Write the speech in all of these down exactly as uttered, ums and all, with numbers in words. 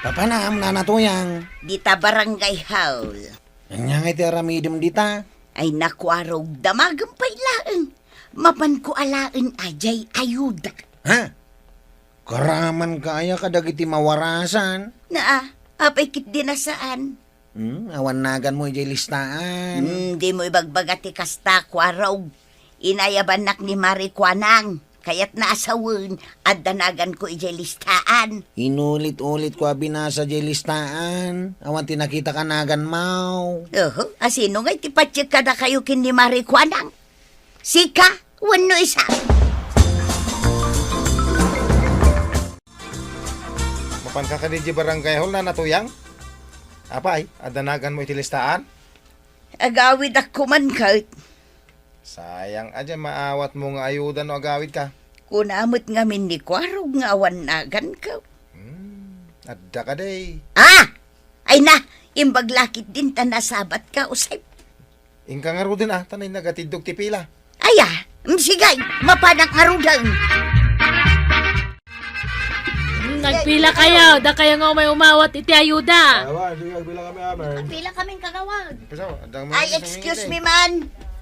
Apanam, Nana Tuyang? Dita barangay hall. Ania ngay ti aramidem dita? Ay, nakuarog, damagem pay laeng. Mapanko alaen a diay ayuda. Ha? Karamanka aya kadagiti mawarasan? Naa, apay ketdi a saan? Hmm, awan naganmo idiay listaan. Hmm, dimo ibagbaga ti kasta, kuarog. Inayabannak ni Mari Kuanang. Kayatna a sawen, adda naganko idiay listaan. Inulit-ulitko a binasa diay listaan. Awan ti nakitak a naganmo. Oho, a sino ngay ti patiek kadakayo ken ni Mari Kuanang? Sika wenno isa? Mapanka kadi idiay barangay hall, Nana Tuyang? Apay, adda naganmo iti listaan? Agawidak koman ket. Sayang a diay maawatmo nga ayuda no agawidka. Kuna met ngamin ni kuarog nga awan naganko. Hmm, adda kadi. Ah! Ay na, imbag la ketdin ta nasabatka, Usep. Inka ngaruden a, ta nay nagatiddog ti pila. Aya, mm, sige, mapanak ngaruden. Mm, nagpila kayo, dakayo nga umay umawat iti ayuda. Awa, sige, agpila kami, Amer. Pila kaming kagawad. Pisa, adda mo Ay, isang excuse minute. Me man.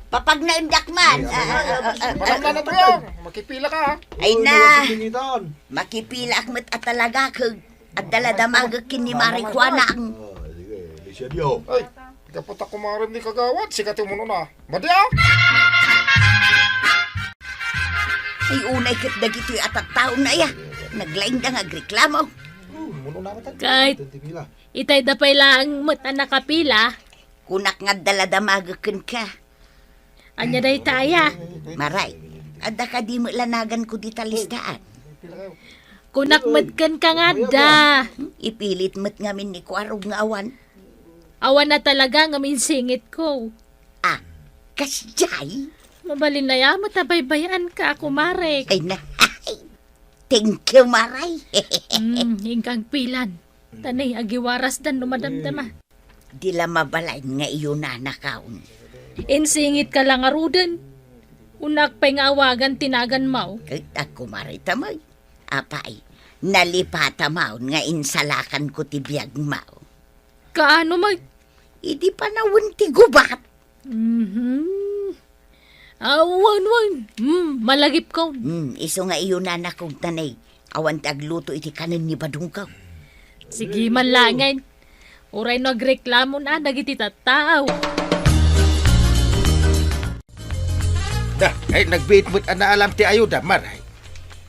Papagnaendak man. Ay, Ah, ah, ah, ah, ah, ah, Paano ah. Na to yan? Makipila ka, ha? Ay, Uy, na. Nawa si Pinitan. Makipilaak met a talaga, kag adda la damagek ken ni Mari Kuanang. Ah, sige, Alicia Dio. Ay, gapu ta kumarem ni kagawad, sika ti umunona. Madi, ah! Ay, unay ket dagitoy a tattaon aya. Naglaingda nga agreklamo. Hmm, umunona met. Kahit Twenty pila. Itay da pay laeng met a nakapila. Kunak nga adda la damagek kenka. Ania dayta aya? Maray, adda kadi met la naganko dita listaan? Kunak met kenka nga adda. Ipilit met ngamin ni kuarog nga awan. Awan a talaga ngem insingitko. Ah, kasdiay? Mabalin aya met a baybay-anka, kumarek. Ay na, ay, thank you, Maray. Hmm, inka agpilan. Ta nay agiwarasdan no madamdama. Di la mabalin nga iyunanakon. Insingitka la ngaruden. Kunak pay nga awagan ti naganmo. Ket agkumarita met. Apay, nalipatamaon nga insalakanko ti biagmo. Kaano met? Idi panawen ti gubat. Mhm. Ah, wen, wen. Hmm, malagipko. Hmm, isu nga iyunanakon ta nay awan ti agluto iti kanen ni badongko. Sige man laengen. Uray no agreklamon a dagiti tattao. Da, ay, nagbiit met a naalam ti ayuda, Maray.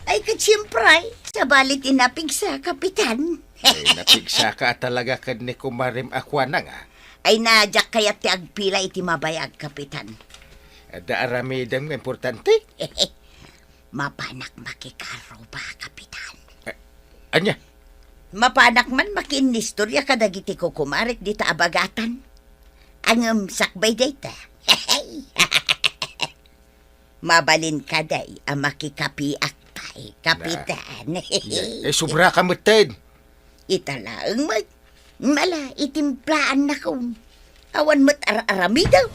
Ay, ket siempre, sabali ti napigsa, Kapitan. Ay, napigsaka a talaga ken ni kumarem a Kuanang a. Ay, na, diak kayat ti agpila iti mabayag, Kapitan. Adda aramidem nga importante? Mapanak makikaruba, Kapitan. Eh, ania? Mapanak man makiinnistorya kadagiti kukumarek dita a bagatan. Ngem sakbay dayta. Mabalin kadi a makikapiak pay, Kapitan. Na, eh, sobraka metten. Ita laeng met. Mala, itimplaannakon. Awan met ar-aramidem.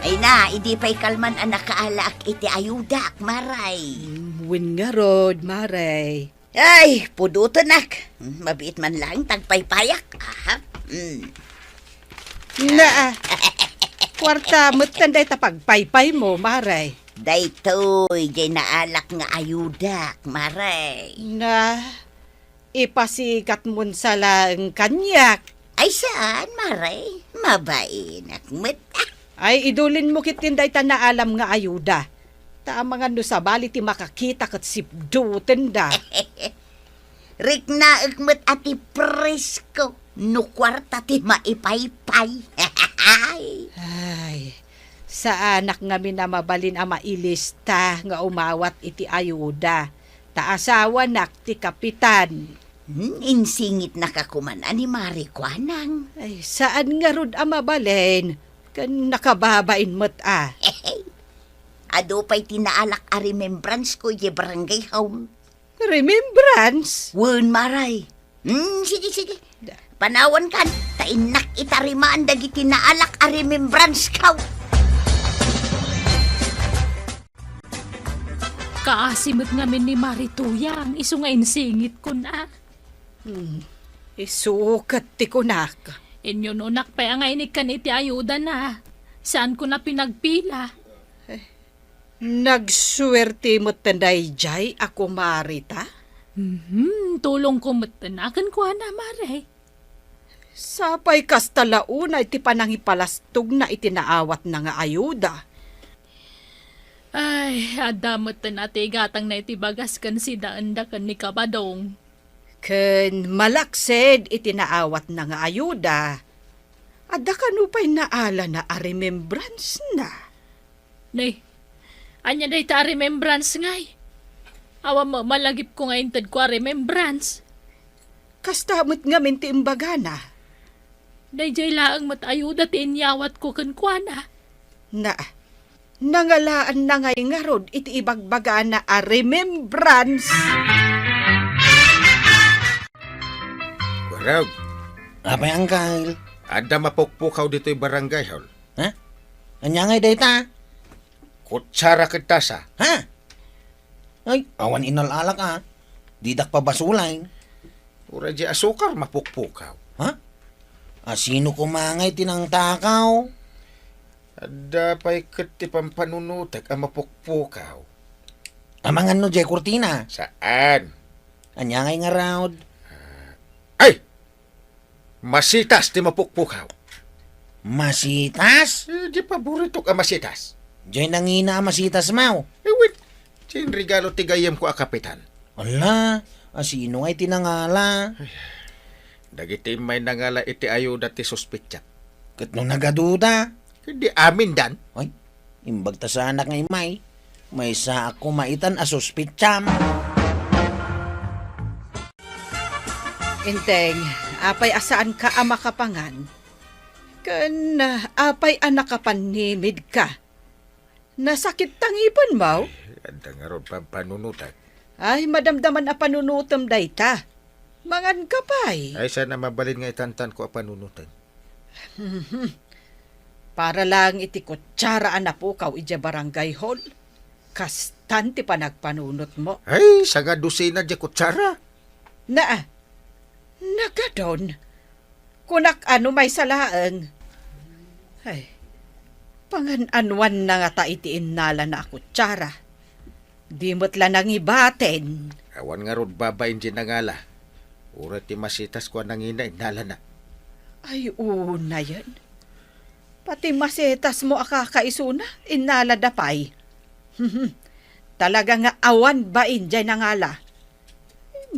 Ay na, idi pay kalman a nakaalaak iti ayudak, Maray. Mm, wen ngarud, Maray. Ay, pudotenak. Mm, mabiit man laeng ti agpaypayak. Aha. Mm. Na, ah, kuarta metten dayta pagpaypaymo, Maray. Daytoy, diay naalak nga ayudak, Maray. Na, ipasigatmon sa laeng kaniak. Ay, saan, Maray? Mabainak met. Ay, idulinmo ketdin dayta naalam nga ayuda. Ta amangan no sabali ti makakita ket sipdutenda. Riknaek met a ti presko no kuarta ti maipaypay. Ay, saanak ngamin a mabalin a mailista nga umawat iti ayuda, ta asawanak ti kapitan. Hmm, insingitnaka koman a ni Mari Kuanang. Ay, saan ngarud a mabalin, ken nakababain met a. Adu pay ti naalak a remembrance ko idiay barangay hall. Remembrance? Wen, Maray. Hmm, sige, sige. Panawankan, ta innak itarimaan dagiti naalak a remembrance ko. Kaasi met ngamin ni Mari Tuyang, isu nga insingit kuna. Hmm, isu ket ti kunak. Innunonak pay a ngainikkan iti ayudana. Saan kuna pinagpila. Eh, nagsuerte metten daydiay a kumarita? Mhm, tulongko metten a kenkuana, Mare. Sapay kasta la unay ti panangipalastogna iti naawatna nga ayuda. Ay, adda metten a ti igatangna iti bagas ken sidaenda ken ni Kabadong. Ken malaksid iti naawatna nga ayuda, adda kano pay naalana a remembrance-na? Nay, ania dayta a remembrance ngay? Awan met malagipko nga intedko a remembrance. Kasta met ngamin ti imbagana. Daydiay laeng met ayuda ti inyawatko kenkuana. Na, nangalaanna ngay ngarud iti ibagbagana a remembrance. Warag. Apay, Angkal? Adda mapukpukaw ditoy barangay hall. Ha? Ania ngay dayta? Kutsara ket tasa. Ha? Ay, awan inal-alak a. Didak pabasulaen. Uray di asukar mapukpukaw. Ha? Asino koma ngay ti nangtakaw? Adda pay ket ti pampanunotek a mapukpukaw. Amangan no jay kurtina? Saan? Ania ngay ngarud? Ay! Masitas ti mapukpukaw. Masitas? Eh, di paboritok a masitas. Jay nangina a masitas, maw? Eh, wait. Jay regalo ti gayyemko a kapitan. Ala, asino ngay ti nangala? Dagiti immay nangala iti ayuda ti suspetsa. Ket no nagaduda? Ket di amindan. Ay, imbag ta saanak nga immay. Maysaak koma itan a suspetsam. Enteng, apay a saanka a makapangan? Ken, ah, apay a nakapannimidka? Nasakit ta ngipenmo? Adda ngarud pampanunotek. Ay, madamdaman a panunotem dayta. Manganka pay. Ay, saan a mabalin nga itantanko a panunoten? Para laeng iti kutsara a napukaw idiay barangay hall. Kastan ti panagpanunotmo. Ay, sanga dosena diay kutsara. Na, nagadon. Kunak a no maysa laeng. Ay, pangan-anuanna ngata iti innalana a kutsara. Di met la nangibatin. Awan ngarud babain diay nangala. Uray ti masitasko a nangina innalana. Ay, unayen. Pati masitasmo a kakaisuna, innalada pay. Talaga nga awan bain diay nangala.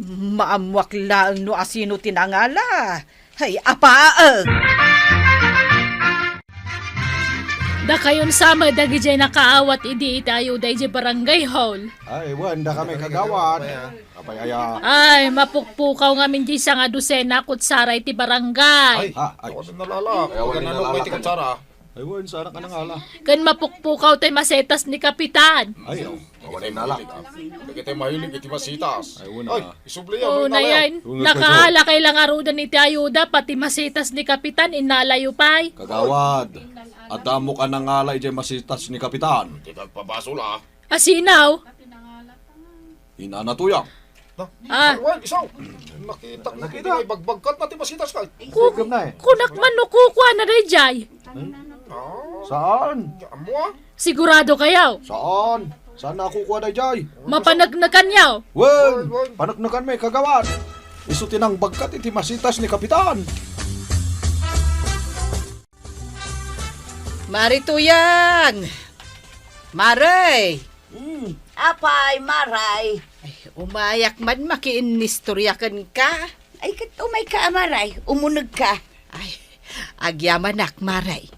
Maammoak laeng no asino ti nangala. Hay, apaeng! Dakayon sa met dagidiay nakaawat idi iti ayuda idiay barangay hall. Ay, wen, dakami, kagawad. Apay aya? Ay, mapukpukaw ngamin diay sanga dosena a kutsara iti barangay. Ay, ha, ay. Awan nalala. Ay, awan nalala. Ay, wen, saanak a nangala. Ken mapukpukaw tay masetas ni Kapitan. Ay, oh. Awan nalala. Dagiti mahilig iti masitas. Ay, wen, ah. Ay, isubli yan, oh, wen, nalayo. Nayan. Wen, nakaala kay la ngaruden iti ayuda, pati masitas ni Kapitan, innalayo pay. Kagawad, adda ammok a nangala idiay masitas ni Kapitan. Di ka agpabasol, ah. Asinaw? Inana Tuyang. Ah. Wen, isaw. Nakita ko iti ibagbagkat na ti masitas kay. Ku-, kunak man no kukuana daydiay. Ah. Saan? Amo, ah. Sigurado kayo? Saan? Saan na kukua daydiay? Mapaneknekan yaw? Wen, wen, wen. Paneknekan mi, kagawad. Isu ti nangbagkat iti masitas ni Kapitan. Mari Tuyang! Mare! Hmm, apay, Maray? Ay, umayak man makiinnistorya kenka. Ay, ket umayka a, Maray. Umunegka. Ay, agyamanak, Maray.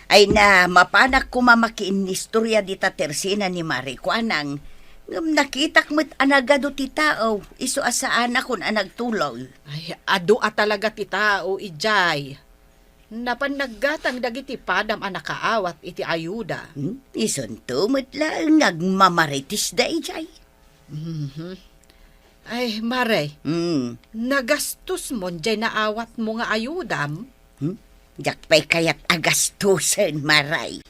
Ay na, mapanak koma makiinnistorya dita tersena ni Mari Kuanang. Ngem nakitak met a nagadu ti tao, isu a saanakon a nagtuloy. Ay, adu a talaga ti tao idiay. Napan naggatang dagiti padam a nakaawat iti ayuda. Hmm? Isunto met laeng nga agmamarites daydiay. Mhm. Ay, Mare, hmm, nagastos mon jay naawat mo nga ayudam? Hmm? Diak pay kayat a gastusen, Maray.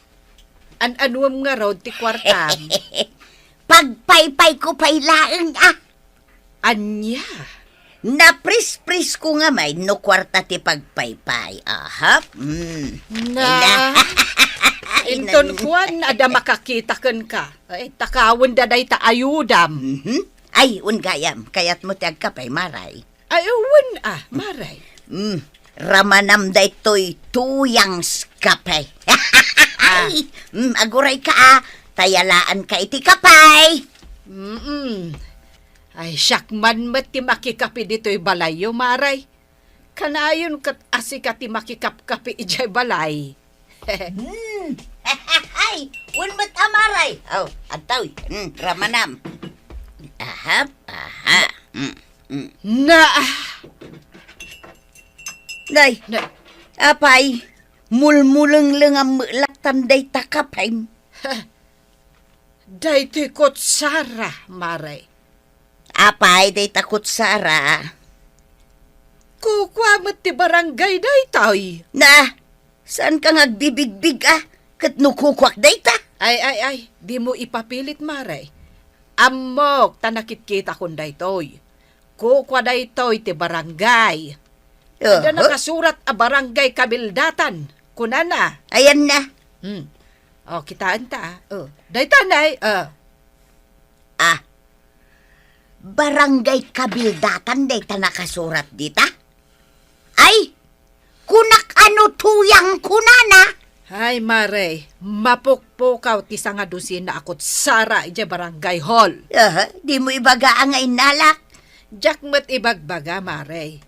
An-anuem ngarud ti kuartam? Pagpaypayko pay laeng, ah. Ania? Napris-pris ko nga may no kuarta ti pagpaypay. Aha. Mm. Na. Ay, na. Inton kuan, adda makakita kenka. Ay, takawen da dayta ayudam. Mhm. Ay, un gayam. Kayatmo ti agkapay, Maray. Ay, wen, ah, Maray. Mm, ramanam daytoy tuyang kape. Ah. Mm, aguray ka, ah. Tayalaanka iti kapay. Mm-mm. Ay, siak man met ti makikape ditoy balayyo, Maray. Kanayon ket a sika ti makikapkape idiay balay. Hmm. Ay, wen met a, Maray. Oh, adtoy. Hmm, ramanam. Aha, aha. Hmm, hmm. Na, ah. Nay, nay. Apay, mulmulenglengam met latta dayta kapem. Daytoy kutsara, Maray. Apay dayta kutsara? Kukua met ti barangay daytoy. Na, saanka nga agbibigbig, ah? Ket no kukuak dayta? Ay, ay, ay, dimo ipapilit, Maray. Ammok ta nakitkitakon daytoy. Kukua daytoy ti barangay. Adda Aha. nakasurat a barangay kabildatan, kunana. Ayanna. Hmm. O, kitaenta, ah. O, dayta, nay, o. Ah, barangay kabildatan dayta nakasurat dita? Ay, kunak a no tuyang kunana. Ay, Maray, mapukpukaw ti sangadusina a kutsara idiay barangay hall. Aha, dimo ibaga a nga innalak. Diak met ibagbaga, Maray.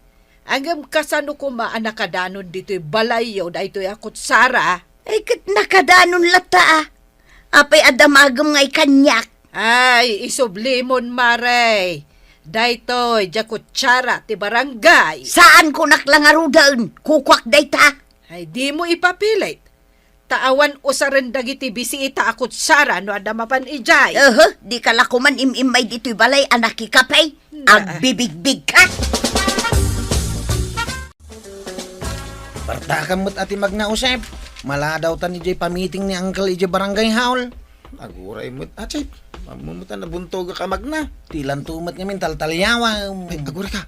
Ngem kasano koma a nakadanon ditoy balayyo daytoy a kutsara? Ay, ket nakadanon latta, ah. Apay a damagem ngay kaniak? Ay, isublimon, Maray. Daytoy, diay kutsara ti barangay. Saan kunak la ngaruden? Kukuak dayta. Ay, dimo ipapilit. Ta awan usaren dagiti bisita a kutsara no adda mapan idiay. Aha, dika la koman im-immay ditoy balay a nakikape. Na. Agbibigbigka. Bartakam met a ti Magna, Josep. Maladawtan idiay pamiting ni Uncle idiay barangay hall. Aguray met, a, Chief. Ammom met a nabuntogak a Magna. Ti lanto met ngamin taltaliawam. Ay, aguray ka.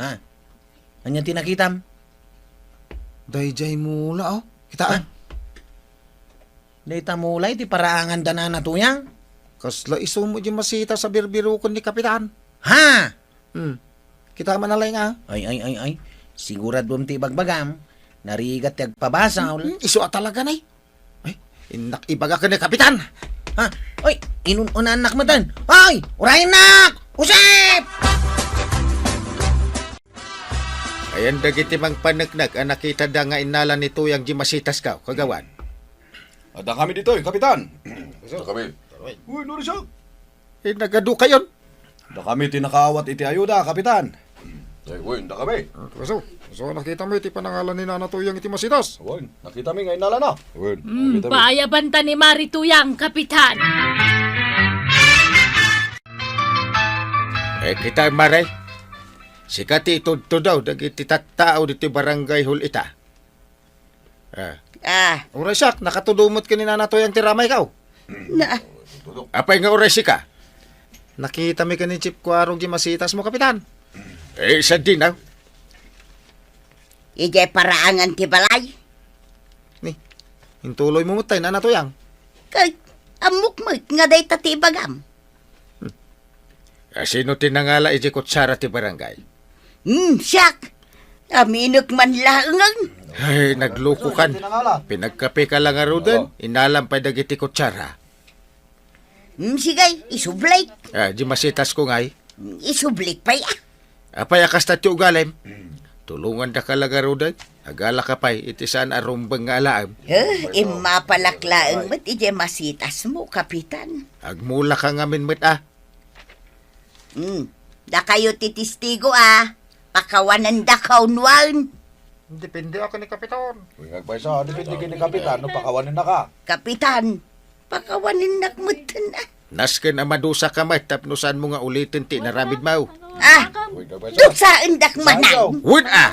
Ha? Ania ti nakitam? Daydiay mula, oh. Kitaan? Ha? Dayta mulay ti paraangan da Nana Tuyang. Kasla isu met diay masitas a birbiroken ni Kapitan. Ha? Hmm. Kita man a laeng, ah. Ay, ay, ay, ay. Siguraduem ti ibagbagam. Narigat ti agpabasol. Hmm, isu a talaga, nay. Ay, innak ibaga ken ni Kapitan. Ha? Ay, inun-unaannak metten. Ay, uraynak! Usep! Ayan dagiti mangpaneknek a nakitada nga innala ni Tuyang diay masitas, kagawad. Adda kami ditoy, Kapitan. Adda kami. Uy, Norisak. Eh, nagadukayon. Adda kami ti nakaawat iti ayuda, Kapitan. Ay, wen, adda kami. Kaso, so nakita mi ti panangalan ni Nana Tuyang iti masitas. Wen, nakita mi nga innalana. Wen, Hmm, nakita mi. Paayabanta ni Mari Tuyang, Kapitan. Eh, kita, Mare. Sika ti itudtudaw dagiti tattao ditoy barangay hall ita. Ah. Ah. Uray siak, nakatudo met ken ni Nana Tuyang ti ramaykaw. Na. Apay nga uray sika? Nakita mi ken ni Chief Kuarog diay masitasmo, Kapitan. Eh, sadino? Idiay paraangan ti balay. Ni, intuloymo met tay, Nana Tuyang. Kay, ammok met nga dayta ti ibagam. Hmm. A, sino ti nangala iti kutsara ti barangay? Hmm, siak. Aminek man laeng. Ay, naglukokan. Pinagkapeka la ngaruden, Oo. Innalam pay dagiti kutsara. Hmm, sige, isublik. Ah, diay masitasko ngay. Isublik pay, ah. Apay a kasta ti ugalim? Tulongandaka la ngaruden. Agalaka pay iti saan a rumbeng nga alaem. Eh, immapalak laeng met idiay masitasmo, Kapitan. Agmulaka ngamin met, ah. Hmm. Dakayo ti testigo, ah. Pakawanendaka wenno wen. Depende a ken ni Kapitan. Uy, agpayso, depende ken ni Kapitan no pakawanennaka. Kapitan, pakawanennak metten, ah. Nasken a madusaka met tapno saanmo nga uliten ti inaramidmo. Ah, Uy, agpayso. Dusaendak manen. Wen, ah.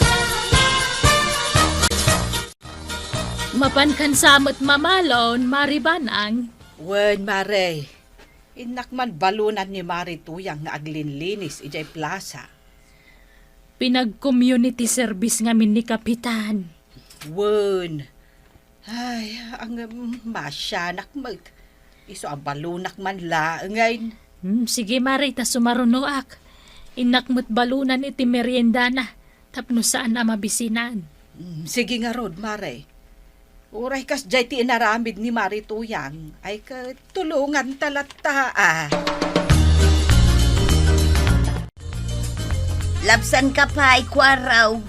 Mapan kansa met mamalon, Mari Banang. Wen, Mare. Innak man balunan ni Mari Tuyang nga aglinlinis idiay plaza. Pinag-community service ngamin ni Kapitan. Wen. Ay, ang, um, masyanak met. Isu a balunak man laengen. Hmm, sige, Mare, ta sumarunoak. Innak met balunan iti meriendana. Tapno saan a mabisinan. Mm, sige ngarud, Mare. Uray kasdiay ti inaramid ni Mari Tuyang, ay ket tulonganta latta, a. Labsanka pay, Kuarog.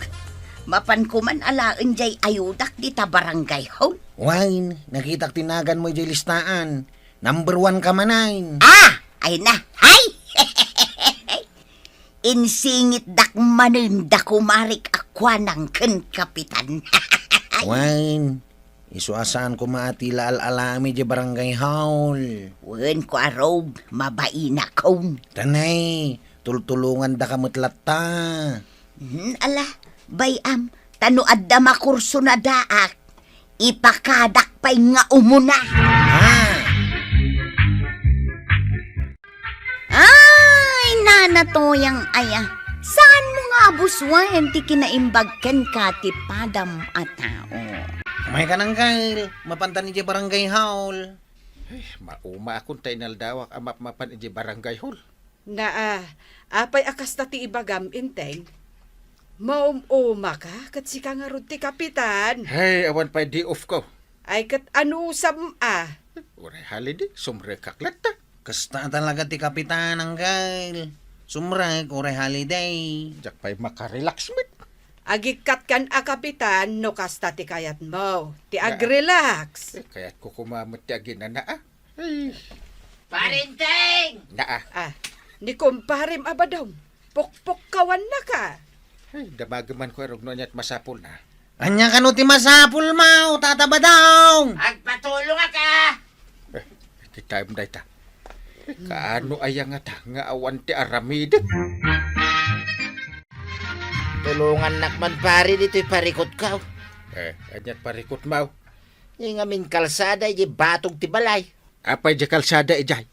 Mapanko man alaen diay ayudak dita barangay hall. Wen, nakitak ti naganmo idiay listaan. Number one ka manen. Ah! Ay na. Hay! Insingitdak manen da kumarik a kuanang ken kapitan. Wen, isu a saan koma a ti la al-alami diay barangay hall. Wen, Kuarog, mabainakon. Tanay, tultulongandaka met latta. Hmm, ala, bay-am, ta no adda makurso na daak, ipakadak pay nga umuna. Ah! Ay, Nana Toyang aya, saan mo nga abusuen ti kinaimbag kenka ti padam a tao? May ka nang kail, mapantan idiay barangay hall. Ay, mauma akon ta inaldawak a mapmapan idiay barangay hall. Naa, apay a kasta ti ibagam, Enteng? Maum-uma ka, ket sika ngarud ti kapitan. Hay, awan pay day off ko. Ay, ket anusam a? Uray holiday, sumrekak latta. Kasta talaga ti kapitan, Angkel. Sumrek, uray holiday. Diak pay makarelax met. Agikkat kan a kapitan no kasta ti kayatmo. Ti Ah. agrelax. Eh, kayatko koma met ti aginana, a. Ay. Parinteng! Naa. Ah, ni kumparem a Badong, pukpukkawanna ka. Ay, damageman ko, Erog, no aniat masapulna. Ania kano ti masapulmo, Tata Badong? Agpatulongak a! Eh, kitaem dayta. Eh, kaano aya ngata nga awan ti aramidek? Tulongannak man, pare, ditoy parikutko. Eh, aniat parikutmo? Ni ngamin kalsada, idiay batog ti balay. Apay diay kalsada idiay?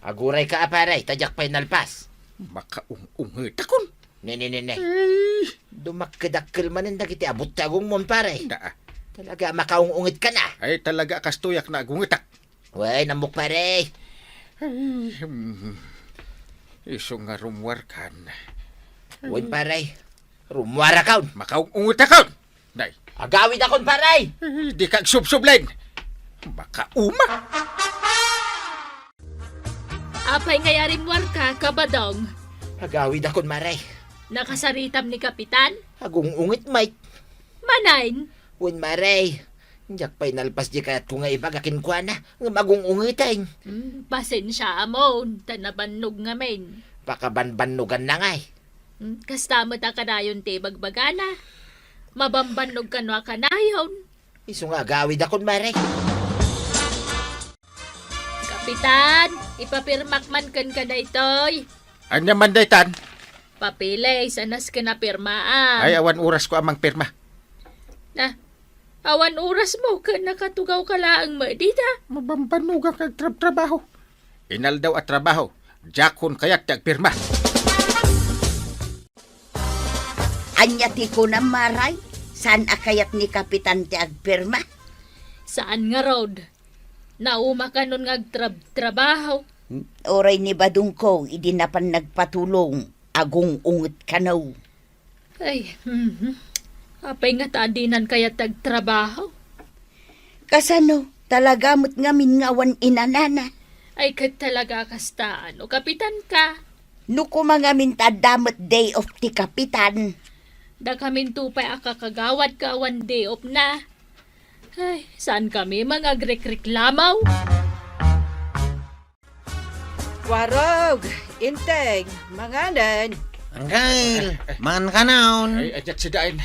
Agurayka a, pare, ta diak pay nalpas. Makaung-ungetakon. Ne, ne, ne, ne. Ay. Dumakkedakkel manen dagiti abut ti agongmon, pare. Naa. Talaga, makaung-ungetka na. Ay, talaga, kastoyak nga agungetak. Wen, ammok, pare. Ay, hmm. Isu nga rummuarkan. Wen, pare. Rummuarakon. Makaung-ungetakon. Nay. Agawidakon, pare! Eh, dika agsubsublen. Makauma. Apay nga arimmuarka, Kabadong? Agawidakon, mare. Nakasaritam ni Kapitan? Agung-unget met. Manen? Wen, mare. Diak pay nalpas diay kayatko nga ibaga kenkuana, ngem agung-ungeten. Hmm, pasensiaamon, ta nabannog ngamin. Pakabanbannoganna ngay. Hmm, kasta met a kanayon ti ibagbagana. Mabambannog kano a kanayon. Isu nga agawidakon, mare. Kapitan, ipapirmak man kenka daytoy. Ania man daytan? Papeles a nasken a pirmaam. Ay, awan orasko a mangpirma. Na, awan orasmo ken nakatugawka laeng met dita. Mabambannogan nga agtrabtrabaho. Inaldaw a trabaho, diakon kayat ti agpirma. Ania ti kunam, Maray? Saan a kayat ni Kapitan ti agpirma? Saan ngarud. Nauma kanon nga agtrab-, trabaho. Uray ni Badongko, idi napan nagpatulong, agung-unget kano. Ay, mhm. Apay ngata a dinan kayat ti agtrabaho? Kasano? Talaga met ngamin nga awan inanana. Ay, ket talaga kasta, no, kapitan ka? No koma ngamin ta adda met day off ti kapitan. Dakaminto pay a kakagawad nga awan day off na. Ay, saan kami mangagrekreklamo? Warog, Inteng, manganen. Angkel, mangan kanon. Ay, adiat sidain.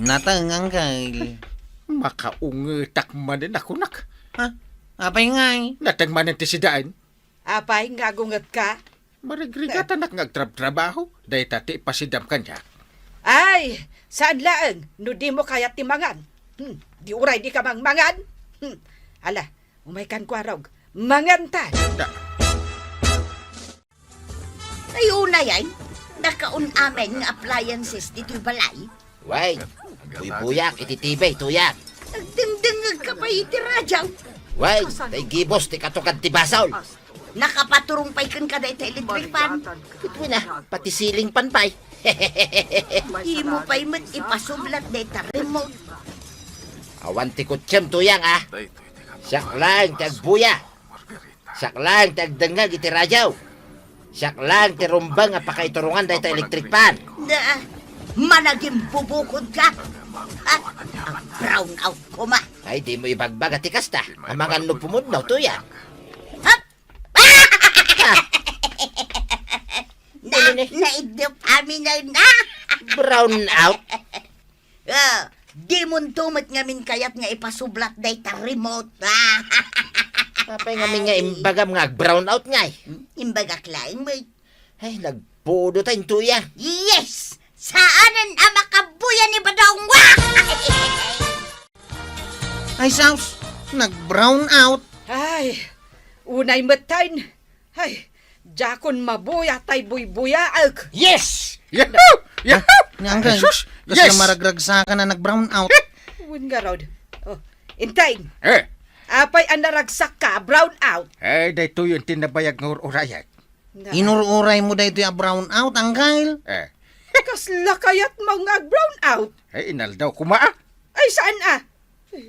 Nateng, Angkel. Makaungetak manen a kunak. Ha? Apay ngay? Nateng manen ti sidain. Apay nga agungetka? Marigrigatanak nga agtrabtrabaho. Dayta ti ipasidam kaniak. Ay, saan laeng no dimo kayat ti mangan. Hmm, di uray dika mangmangan. Hmm, ala, umaykan, Kuarog. Manganta. Ay, unay ay, nakaun-amen nga appliances ditoy balay. Way, buybuyak iti T V, tuyang. Nagdengdengngeg ka pay iti radyo. Way, tay gibus ti katukad ti basol. Nakapaturong pay kenka dayta electric fan. Ket wen a, pati ceiling fan pay. Imo pay met ipasublat dayta remote. Awan ti kutsem, tuyang, a. Siak laeng ti agbuya. Siak laeng ti agdengngeg iti radyo. Siak laeng ti rumbeng a pakaiturongan dayta electric fan. Na, managimbubukodka. At ang brown out koma. Ay, dimo ibagbaga ti kasta. Amangan no pumudno, tuyang. Hap! Na, naidnop amin na. Brown out? Ah, dimonto met ngamin kayat nga ipasublat dayta remote. Apay ngamin nga imbagam nga ag-brown out ngay? Hmm? Imbagak laeng met. Ay, nagpudo ta intoy a. Yes! Saanen a makabuya ni Badong! Ay, sus! Nag-brown out! Ay, unay met tayn. Ay, diakon mabuya tay buybuyaek. Yes! Yahoo! Yahoo! Ah, nga, Uncle, ay, sus! Kasla Yes! maragragsakan a nag-brown out. Wen ngarud. Oh, Enteng. Eh. Apay a naragsakka a brown out? Eh, daytoy ti nabayag nga ur-urayek. Na- Inur-uraymo daytoy a brown out, Uncle? Eh. Kasla kayatmo nga ag-brown out? Eh, inaldaw koma, a. Ay, saan, a?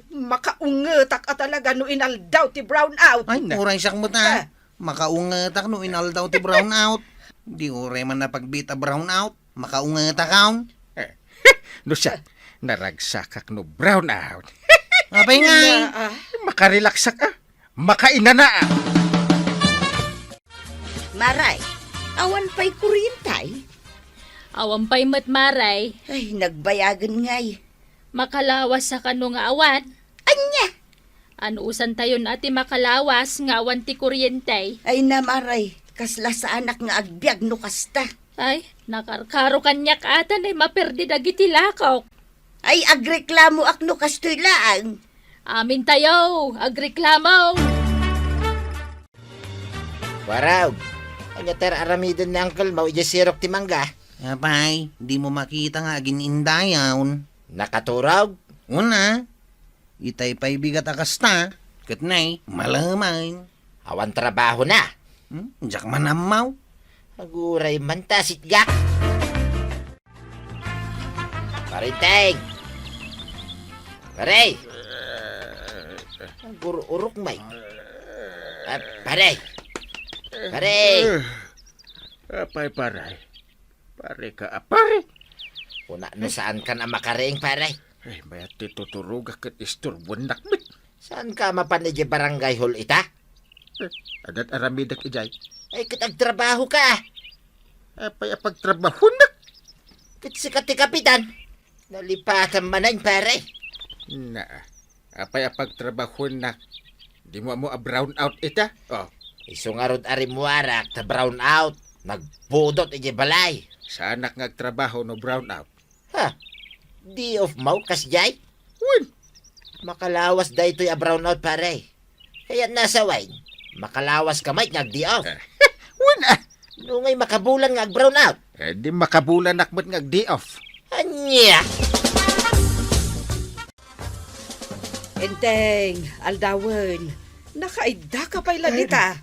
Makaungetak a talaga no inaldaw ti brown out. Ay, na- Uray siak met, a. Ah. Makaungetak no inaldaw ti brown out. Di uray man napagbiit a brown out. Makaungetak, a. Eh, no siak, naragsakak no brown out. Apay ngay? Na, ah. Makarelaksak, a. Makainana, a. Maray, awan pay kuryente? Awan pay met, Maray. Ay, nagbayagen ngay. Makalawas a kano nga awan? Ania? Anusantayon a ti makalawas nga awan ti kuryente? Ay, na, Maray, kasla saanak nga agbiag no kasta. Ay, nakarkaro kaniak a ta nay maperdi dagiti lakok. Ay, agreklamoak no kastoy laeng. Amintayo, agreklamo. Warag, ania ti ar-aramiden ni uncle mo idiay sirok ti mangga? Apay, dimo makita nga agin-indayon? Nakaturog? Una, itay pay bigat a kasta, ket nay, malaman. Awan trabahona? Hmm? Diak man ammo. Aguray man ta sitgak. Pare Enteng! Pare! Agur-urok, may. Ah, pare! Pare! Apay, pare? Pare ka, a, pare! Kuna no saan ka na makariing, pare? Ay, mayat ti tuturogak ket isturbonak met. Saan ka mapan idiay barangay hall ita? Eh, adda ti aramidek idiay. Ay, ket agtrabaho ka. Apay a pagtrabahonak? Ket sika ti kapitan. Nalipatan manen, pare. Na, apay a pagtrabahonak? Dimo ammo a brown out ita? Oh. Isu ngarud a rimmuarak ta brown out. Nagbudot idiay balay. Saanak nga agtrabaho no brown out? Ha? Day off mo, kasdiay? Wen. Makalawas daytoy a brown out, pare. Kayatna a sawen, makalawas ka met nga ag-day off. Wen, a. No ngay makabulan nga ag-brown out? Eh, di makabulanak met nga ag-day off. Ania? Enteng, aldawen, nakaidda ka pay la dita.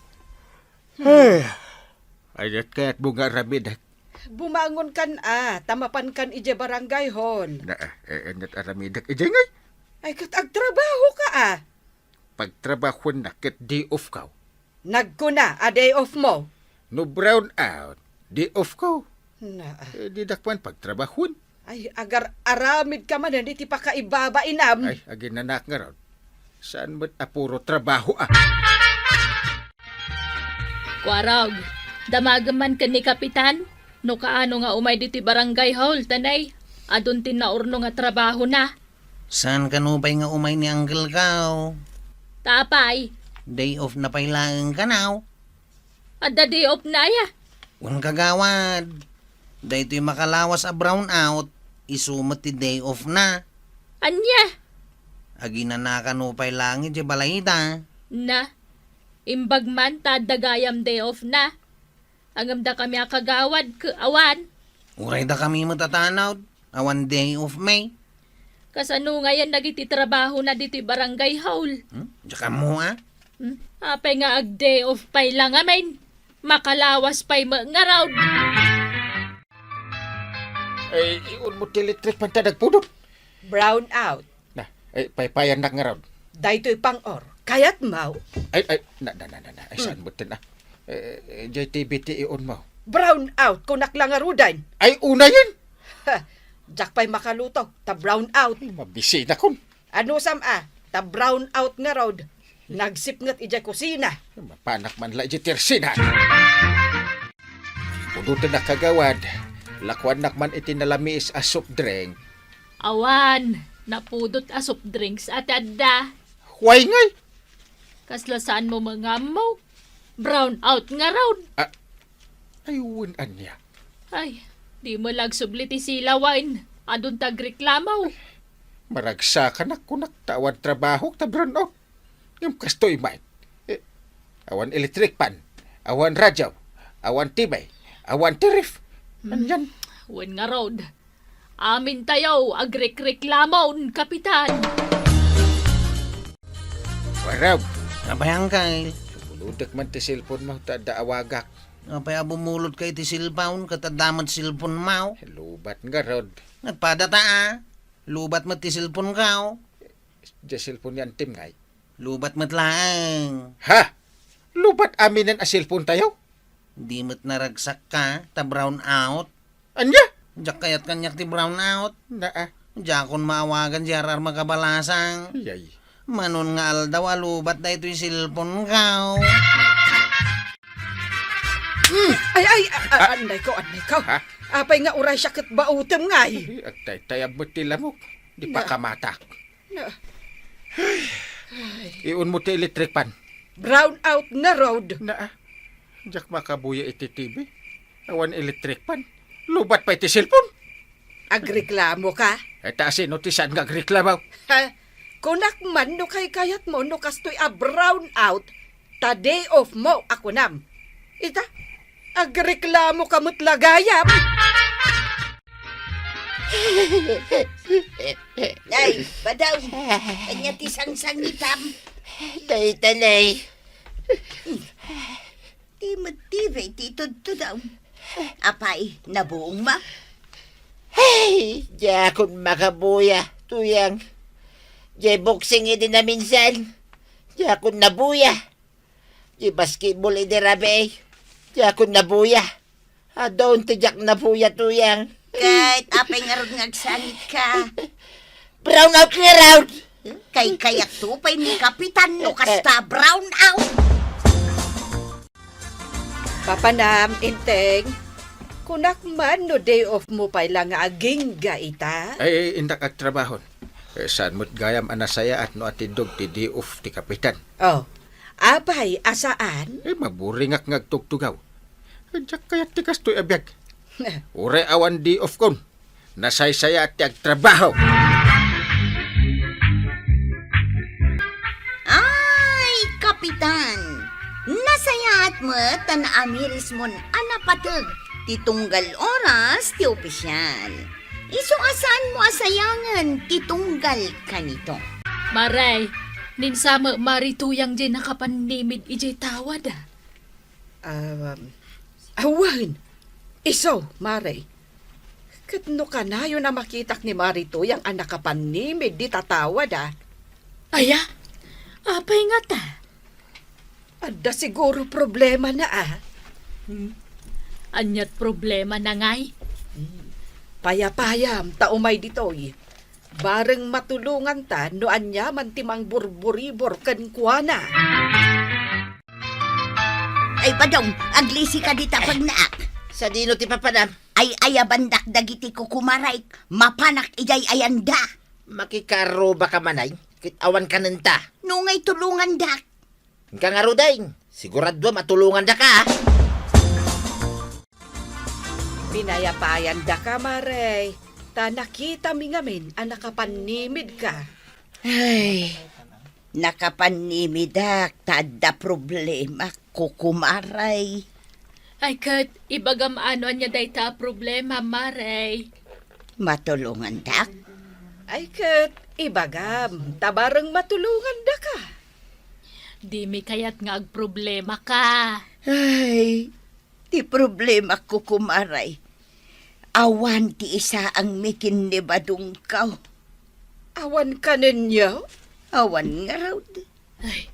Ay, ket kayatmo nga aramidek? Bumangon kan a, ta mapan kan idiay barangay hall. Na, eh, ania ti aramidek idiay ngay? Ay, ket agtrabaho ka a. Pagtrabahonak ket day off ko. Nagkuna a day off mo? No brown out, day off ko. Na, a. Eh, didak man pagtrabahon. Ay, agar-aramid ka manen iti pakaibabainam. Ay, aginanaak ngarud. Saan met a puro trabaho a? Kuarog, damagem man ken ni Kapitan, no kaano nga umay ditoy barangay hall, ta nay, adun ti naurno nga trabahona. Saan kano pay nga umay ni uncle ko? Ta apay? Day off na pay laeng kano. Adda day off na aya? Wen, kagawad. Daytoy makalawas a brown out, isu met ti day off na. Ania? Aginana kano pay laeng idiay balay ita. Na, Imbag man ta adda gayam day off na. Ngem dakami a kagawad, ke-, awan. Uray dakami met a tanod, awan day off mi. Kasano ngayen dagiti trabahona ditoy barangay hall? Hmm? Diak ammo, a? Hmm? Apay nga ag-day off pay la ngamin? Makalawas pay met ngarud. Ay, iunmo ti electric fan ta nagpudot. Brown out. Na, ay, paypayannak ngarud. Daytoy pang-or. Kayatmo? Ay, ay, na, na, na, na, na. Ay, hmm, saan mo tin, a? Eh, eh, J T V ti iunmo. Brown out, kunak la ngaruden. Ay, unayen! Ha, diak pay makaluto, ta brown out. Ay, mabisinakon. Anusam a, ta brown out ngarud. Nagsipnget idiay kusina. Mapanak man la idiay tersina. Pudotennak kagawad, lakuannak man iti nalamiis a soft drink. Awan, napudot a soft drinks a ti adda. Way ngay! Kasla saanmo mangammo? Brown out ngarud. Ah, ay, wen ania? Ay, di mo la agsubli ti silawen. Adun ta agreklamo. Maragsakanak kunak ta awan trabahok ta brown out. Ngem kastoy met. Eh, awan electric fan, awan radyo, awan T V, awan ti ref. Hmm. Anian? Wen ngarud. Amintayo, agrekreklamon, Kapitan. Warab. Apay, Angkel? Bumulodek man ti cellphone mo, ta adda awagak. Apay a bumulodka iti cellphone, ket adda met cellphone mo? Lubat ngarud. Nagpadata, a. Lubat met ti cellphone ko. Diay cellphone ni Antim ngay. Lubat met laeng. Ha? Lubat aminen a cellphone tayo? Di met naragsakka, ta brown out. Ania? Diak kayat kaniak ti brown out. Naa. Diakon maawagan diay ar-ar makabalasang. Yay. Manon nga aldaw a lubat daytoy cellphone ko. Mm. Ay, ay, a, a, ah, annay ko, annay ko. Ha? Apay nga uray siak ket bautem ngay. Ay, agtaytayab met ti lamok. Di pa kamatak. Na. Ay. Iunmo ti electric fan. Brown out ngarud. Naa. Diak makabuya iti T V. Awan electric fan. Lubat pay ti cellphone. Agreklamoka? Eh, ta sino ti saan nga agreklamo? Ha? Kunak man no kaykayatmo no kastoy a brown out, ta day off mo a kunam. Ita, agreklamoka met la gayam. Nay, Badong, ania ti sangsangitam? Dayta, Nay. Ti met ti bay ti tudtudaw. Apay, nabuong ma? Ay, diakon makabuya, Tuyang. Diay boxing idi naminsan. Diakon nabuya. Diay basketball idi rabii. Diakon nabuya. Adun ti diak nabuya, Tuyang. Ket apay ngarud nga agsangitka? Brown out ngarud. Kaykayatto pay ni Kapitan no kasta brown out. Papanam, Enteng. Kunak man no day off mo pay la nga agingga ita? Ay, ay, indak agtrabahon. Eh, saan met gayam a nasayaat no atindog ti day off ti Kapitan? Oh, apay a saan? Eh, maburingak nga agtugtugaw. Eh, diak kayat ti kastoy a biag. Uray awan day off kon. Nasaysayaat ti agtrabaho. Ay, Kapitan! Nasayaat met ta naamirismon a napateg ti tunggal oras ti opisial. Isu a saanmo a sayangen ti tunggal kanito. Mare, ninsa met Mari Tuyang diay nakapannimid idiay tawad, a? Um, awan. Isu, Mare. Ket no kanayon a makitak ni Mari Tuyang a nakapannimid dita tawad, a? Aya? Apay ngata? Adda siguro problemana, a? Hmm. Aniat problemana ngay? Hmm. Payapayam ta umay ditoy. Bareng matulonganta no aniaman ti mangburburibor kenkuana. Ay, Badong, aglisika dita pagnaak. Sadino ti papanam? Ay, ayabandak dagiti kukumarek, mapanak idiay ayanda. Makikarrubaka manay, ket awan kanenta. No ngay tulongandak. Inka ngaruden, siguraduam a tulongandaka, a. Pinayapayandaka, Mare, ta nakitami ngamin a nakapannimidka. Ay, Nakapannimidak ta adda problema, kukumaray. Ay, ket ibagam no ania dayta a problema, Mare. Matulongandak? Ay, ket ibagam, ta bareng matulongandaka. Dimi kayat nga agproblemaka. Ay, ti problema, kukumaray. Awan ti isaangmi ken ni Badongko. Awan kanenyo? Awan ngarud. Ay,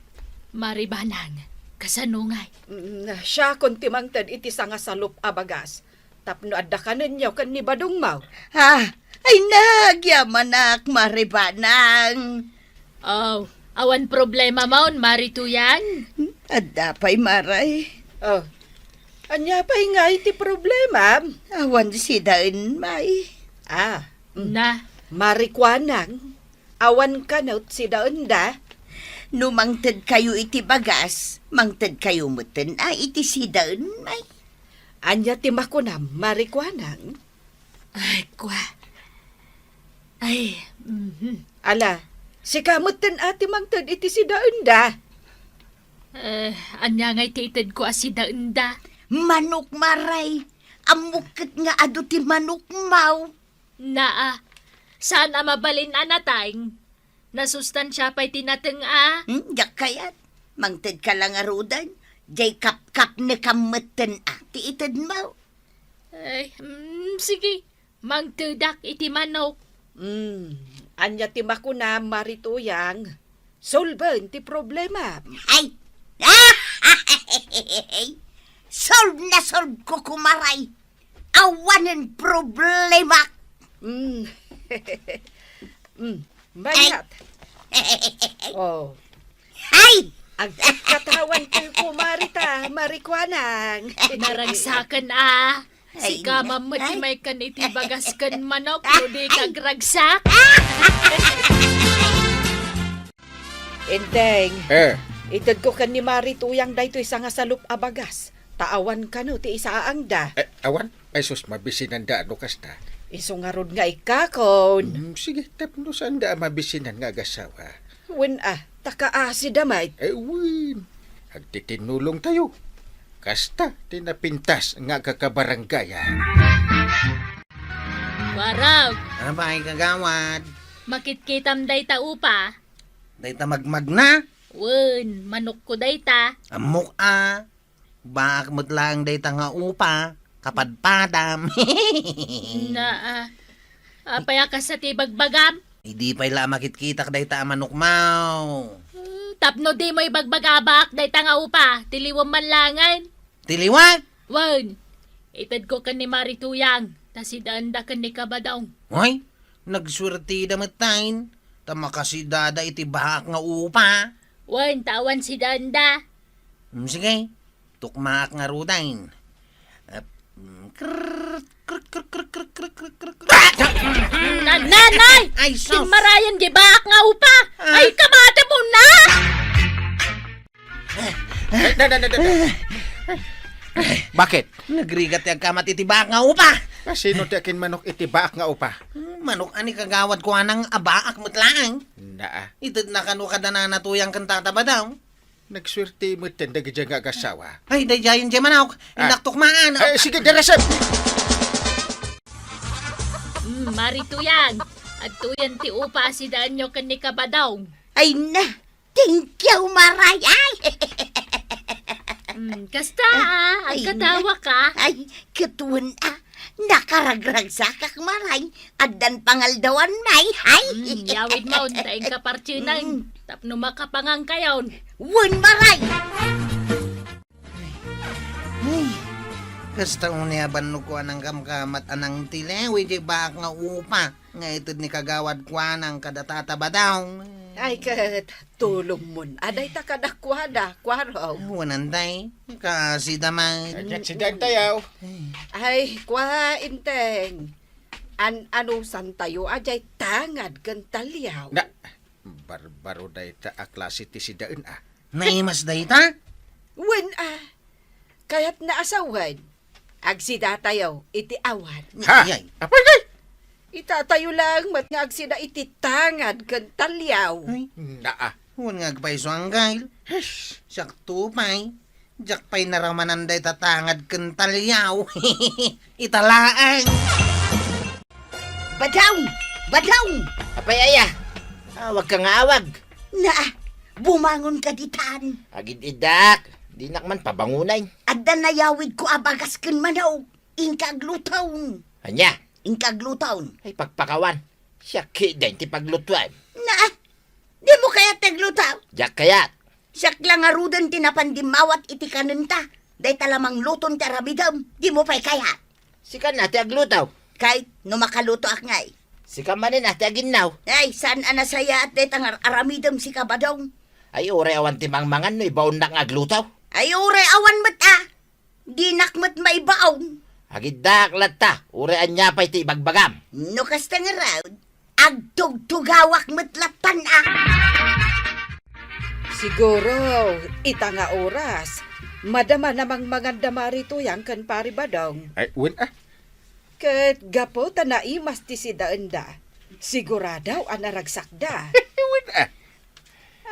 Mare Banang, kasano ngay? Mm, siakon ti mangted iti sangasalup a bagas. Tapno adda kanenyo ken ni Badongmo. Ah, ay nagyamanak, Mare Banang. Oh, awan problemamon, Mare Tuyang? Adda pay, Mare. Oh, ania pay ngay ti problema? Awan sidaen, May. Ah, mm. Na. Mare Kuanang, awan kano sidaenda? No mangtedkayo iti bagas, mangtedkayo metten a iti sidaen, May. Ania ti makunam, Mare Kuanang? Ay, kua. Ay, mhm. Ala, sika metten a ti mangted iti sidaenda. Eh, ania ngay ti itedko a sidaenda? Manok, Mare. Ammok ket nga adu ti manokmo. Naa, saan a mabalin a nateng. Nasustansia pay ti nateng a. Hmm, diak kayat. Mangtedka la ngaruden. Diay kapkapnekam metten a ti itedmo. Ay, mm, sige. Mangtedak iti manok. Mm, ania ti makunam, Mare Tuyang? Solben ti problema. Ay! Solve na solve, kukumaray. Awanen problema. Mm. Mm. Mayat. Oh. Ay! Agkatkatawan ti kumari ta, Mare Kuanang. Naragsaken a. Ay, sika met ti ay. Maikkan iti bagas ken manok no di ka agragsak. Enteng. Eh. Itedko ken ni Mare Tuyang daytoy sangasalup a bagas. Ta awan kano ti isaangda. Eh, awan? Ay sus, mabisinanda no kasta. Isu ngarud nga ikkakon. Mm, sige, tapno saanda a mabisinan nga agasawa. Wen a, ta kaasida met. Eh, wen. Agtitinnulongtayo. Kasta ti napintas nga kakabarangayan. Warag! Apay, kagawad? Makitkitam dayta upa? Dayta magmagna? Wen, manokko dayta. Ammok a. Baak met laeng dayta nga upa, kapadpadam. Naa. Apay a kasta ti ibagbagam? Idi pay la a makitkitak dayta a manokmo. Hmm, tapno dimo ibagbaga a baak dayta nga upa, tiliwem man laengen. Tiliwak? Wen, itedko ken ni Mare Tuyang, ta sidaenda ken ni Kabadong. Ay, nagsuertida metten, ta makasidada iti baak nga upa. Wen, ta awan sidaenda. Hmm, sige. Tukmaak ngaruden. Ap-, mm, krrrt, krrrt, krrrt. Na-, nanay! Ay, sus! Timmarayan di baak nga upa! Ah. Ay, kamatemo na! Eh, na, na, na, na, na. Bakit? Nagrigat ti agkamat iti baak nga upa. Kasino ti akinmanok iti baak nga upa? Hmm, manok a ni Kagawad Kuanang a baak met laeng. Naa. Itedna kano kada Nana Tuyang ken Tata Badong. Nagsuerte metten dagiti nga agasawa. Ay, daydiayen diay manok. Ah. Innak tukmaan. Ay, sige, darasem! Mm, Mare Tuyang, adtoyen ti upa a sidaenyo ken ni Kabadong. Ay na, thank you, Maray. Ay! Mm, kasta, ah, ay, agkatawa ka. Ay, ket wen, ah, nakaragragsakak, Maray. Addan pangaldawan, May. Ay! Mm, yawidmon, ta inka partsenen. Mm. Tapno makapangankayon. Wen, Maray! Ay, kasta unay a bannog Kuanang kamkamat a nangtiliw iti baak nga upa nga ited ni Kagawad Kuanang kada Tata Badong. Ay, ket tulongmon a dayta kadakuada, Kuarog. Wen, Enteng, kaasida met. Ay, ket sidaentayo. Ay, kua, Enteng. An-anusantayo a diay tangad ken taliaw. Na, barbaro dayta a klase ti sidaen, ah. Naimas dayta? Wen, ah. Kayatna a sawen, agsidatayo iti awan. Ha? Ay, ay. Apay, ay! Itatayo laeng met nga agsida iti tangad ken taliaw. Ay. Naa. Wen nga agpayso, Anggail. Hush! Siak to pay. Diak pay naramanan dayta tangad ken taliaw. Ita laeng. Badong! Badong! Apay aya? Awag ka nga awag. Na, bumangon ka ditan. Agid-idak, dinak man pabangunay. Adda nayawid ko a bagas ken manok. Inka agluton. Ania? Inka agluton. Ay, pagpakawan. Siak kidin ti paglutuan. Na, di mo kayat ti agluto? Diak kayat. Siak la ngaruden ti napan dimmawat iti kanenta. Dayta la mangluton ti aramidem. Di mo pay kayat. Sika na ti agluto. Kay, no makalutoak ngay. Sika manen a ti aginnaw. Ay, saan a nasayaat dayta nga aramidem sika, Badong? Ay, uray awan ti mangmangan no ibaonnak nga agluto. Ay, uray awan met a. Dinak met maibaon. Agiddaak latta, uray ania pay ti ibagbagam. No kasta ngarud, agtugtugawak met lattan a. Siguro, ita nga oras, madama a mangmangan da Mari Tuyang ken Pari Badong. Ay, wen a. Ket gapu ta naimas ti sidaenda, sigurado a naragsakda. Wen a.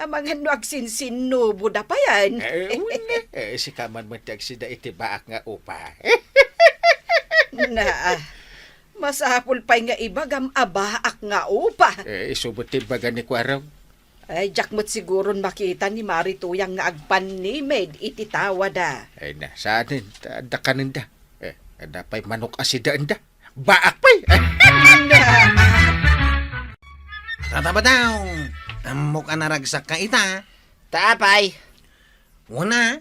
Amangan no agsinsinnubo da payen. Eh, wen, eh, sika man met ti agsida iti baak nga upa. Na, masapul pay nga ibagam a baak nga upa. Eh, isu met ti ibaga ni Kuarong. Ay, diak met siguron makita ni Mari Tuyang nga agpannimed iti tawada. Ay na, saanen, ta adda kanenda. Eh, adda pay manok a sidaenda. Baak pay. Tata Badong, ammok a naragsak ka ita. Ta apay? Wen a,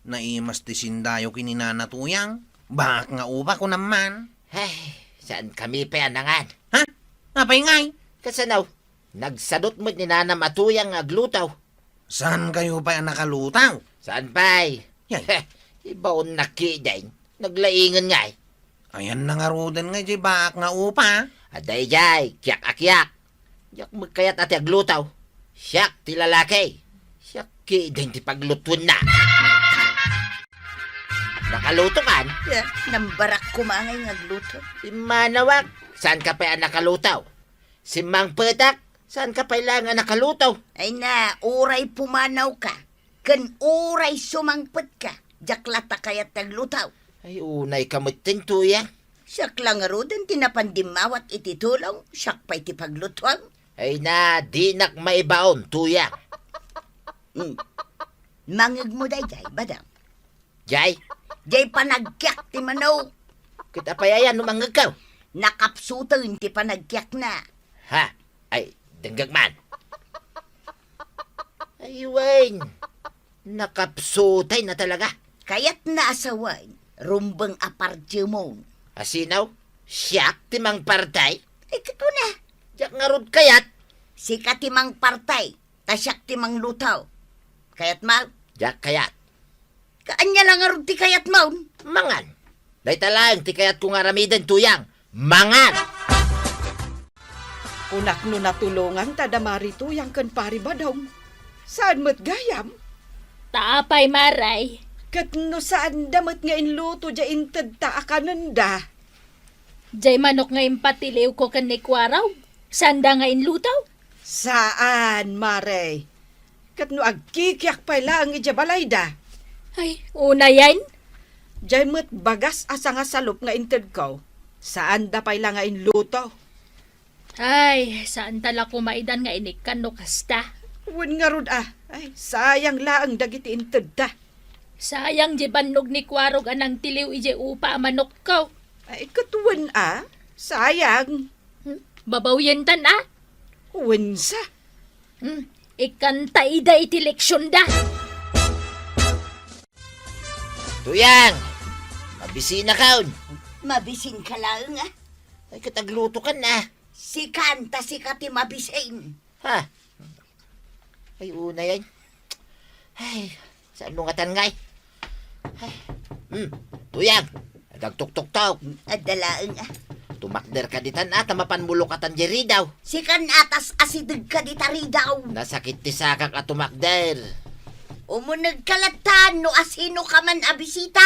naimas ti sindayo ken ni Nana Tuyang. Baak nga upa, kunam man. Ay, saan kami pay a nangan? Ha? Apay ngay? Kasano? Nagsadut met ni Nanam a Tuyang nga agluto. Saan kayo pay a nakaluto? Saan pay? Yay. Ibaonnak kidin. Naglaingen ngay. Ayan na ngaruden nga idiay baak nga upa. Adda idiay, kiak a kiak. Diak met kayat a ti agluto. Siak ti lalaki. Siak kidin ti paglutuenna. Nakaluto kan? Ya, nambarak koma ngay nga agluto. Immanawak, saan ka pay a nakaluto? Simmangpetak, saan ka pay laeng a nakaluto? Ay na, uray pumanaw ka, ken uray sumangpet ka, diak latta kayat ti agluto. Ay, unay ka metten, Tuyang. Siak la ngaruden ti napan dimmawat iti tulong, siak pay ti paglutuam. Ay na, dinak maibaon, Tuyang. Hmm. Mangegmo daydiay, Badong. Jay? Jay panagkiak ti manok. Ket apay aya no mangngegkaw? Nakapsuten ti panagkiakna. Ha? Ay, denggek man. Ay, wen. Nakapsutay na talaga. Kayatna a sawen, rumbeng a partiemon. Asino? Siak ti mangpartay? Ay, ket wen a. Diak ngarud kayat. Sika ti mangpartay, ta siak ti mangluto. Kayatmo? Diak kayat. Kaanya la ngarud ti kayatmo? Mangan. Dayta laeng ti kayatko nga aramiden, Tuyang. Mangan! Kunak no natulonganta da Mari Tuyang ken Pari Badong. Saan met gayam? Ta apay, Maray? Ket no saanda met nga inluto diay intedta a kanenda? Diay manok nga impatiliwko ken ni Kuarog, saanda nga inluto? Saan, Mare. Ket no agkikiak pay laeng idiay balayda. Ay, unayen? Diay met bagas a sangasalup nga intedko. Saanda pay la nga inluto. Ay, saanta la koma idan nga inikkan no kasta. Wen ngarud a. Ay, sayang laeng dagiti intedta. Sayang diay bannog ni Kuarog a nangtiliw idiay upa a manokko. Ay, ket wen a. Sayang. Hmm? Babawyentan a? Wensa? Hmm, ikkanta ida iti leksionda. Tuyang! Mabisinakon! Mabisinka laeng a? Ay, ket aglutokan a. Sikan, ta sika ti mabisin. Ha? Ay, unayen. Ay, saan mo ngatan ngay? Ay. Hmm, Tuyang, agtuktuktok. Adda laeng a. Tumakder ka ditan a, ta mapan mulokatan diay ridaw. Sikan a, ta asideg ka dita ridaw. Nasakit ti sakak a tumakder. Umuneg ka lattan no asino ka man a bisita.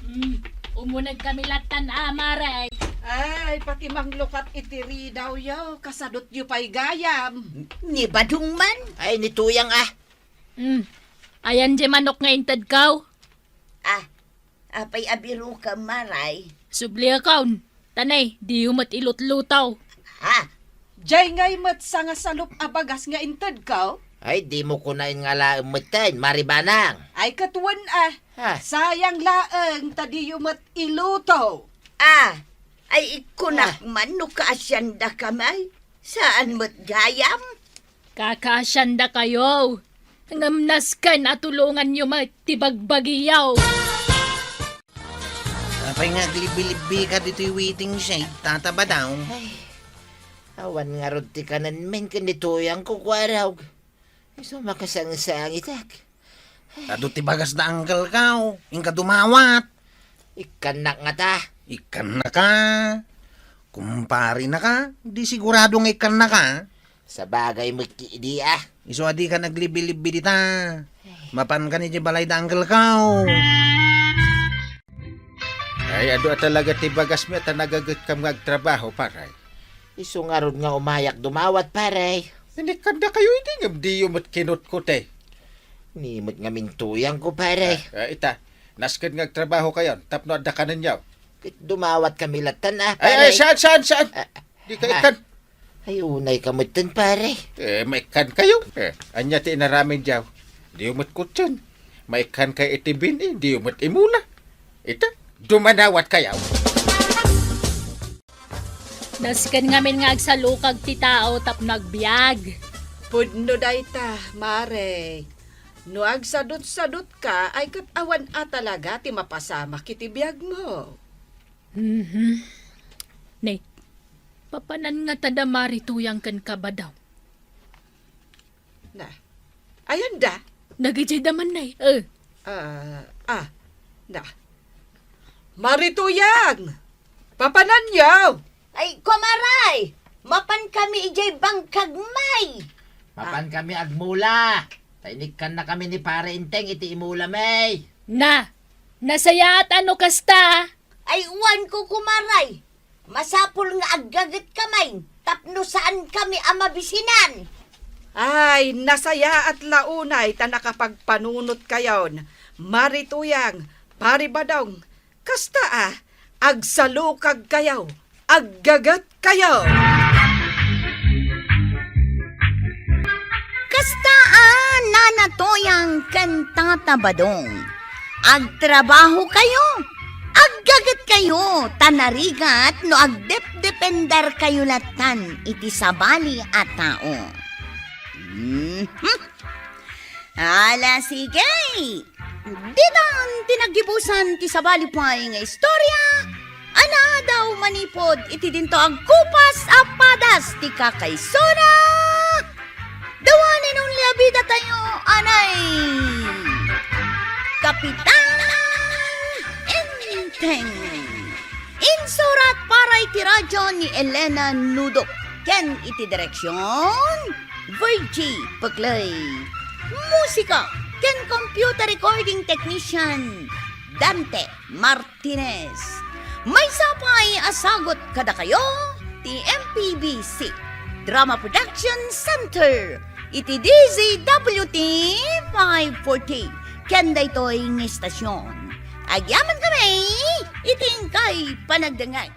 Hmm, umuneg kami lattan a, Maray. Ay, pati manglukat iti ridawyo, kasadutyo pay gayam. Ni Badong man. Ay, ni Tuyang, ah. Hmm. Ayan di manok nga intedkaw? Ah, apay a biroka, Maray? Subliakon. Tanay, diyo met ilutluto. Ha? Jay ngay met sangasalup a bagas nga intedkaw? Ay, dimo kunaen nga laeng metten, Mari Banang. Ay, ket wen, ah. Ha? Sayang laeng ta diyo met iluto. Ah, ay, ikkunak Ah. man no kaasiandakami. Saan met gayam? Kakaasiandakayo. Ngem nasken a tulonganyo met ti bagbagiyo. Apay nga aglibbi-libbika ditoy waiting shed, Tata Badong? Ay, awan ngarud ti kanenmin ken ni Tuyang, kukuarog. Isu makasangsangitak. Adu ti bagas da, Uncle Kao. Inka dumawat. Ikkannak ngata. Ikkannaka. Kumparinaka. Di sigurado nga ikkannaka. Sabagay met idi, ah. Isu a dika aglibbi-libbi dita. Mapanka idiay balay da, Uncle Kao. Ay, adu a talaga ti bagasmi ta nagagetkam nga agtrabaho, pare. Isu ngarud nga umayak dumawat, pare. Inikkandakayo idi ngem diyo met kinutkuti. Ni met ngamin Tuyangko, pare. Ah, ah, ita, nasken nga agtrabahokayon tapno adda kanenyo. Ket dumawatkami lattan, ah, pare. Ay, ay, saan, saan, saan? Ah, dika ah. Ikkan. Ay, unaykami metten, pare. Eh, maikkankayo. Eh, ania ti inaramidyo? Diyo met kutsien. Maikkankayo iti bin-i, diyo met imula. Ita, dumanawatkayo. Nasken ngamin nga agsalukag ti tao tapno agbiag. Pudno dayta, Mare. No agsadutsadutka, ay ket awan a talaga ti mapasamak iti biagmo. Mhm. Ne, papanan ngata da Mari Tuyang ken Kabadaw? Na. Ayanda? Nagijay da man, nay. Eh. Ah, ah, na. Mari Tuyang! Papananyo! Ay, kumaray! Mapankami idiay bangkag, may! Mapankami agmula! Ta inikkannakami ni Pare Enteng iti imula, may! Na! Nasayaat a no kasta! Ay, uwanko, kumaray! Masapul nga aggagetkami tapno saankami a mabisinan. Ay, nasayaat la unay ta nakapagpanunotkayon, Mari Tuyang, Pari Badong. Kasta a, agsalukagkayo, aggagetkayo. Kasta a, Nana Tuyang ken Tata Badong. Agtrabahokayo, aggagetkayo, ta narigat no agdepdependerkayo lattan iti sabali a tao. Mhm. Ala, sige! Ditan ti naggibusan ti sabali pay nga istorya, a naadaw manipud iti dinto agkupas a padas ti kakaisuna. The one and only a bidatayo, anay, Kapitan Enteng. Insurat para iti radyo ni Elena Nudok ken iti direksyon, Virgie Peclay. Musika ken computer recording technician, Dante Martinez. Maysa pay a sagut kadakayo ti M P B C Drama Production Center iti D Z W T five forty ken daytoy nga istasyon. Agyamankami iti inkay panagdengngeg.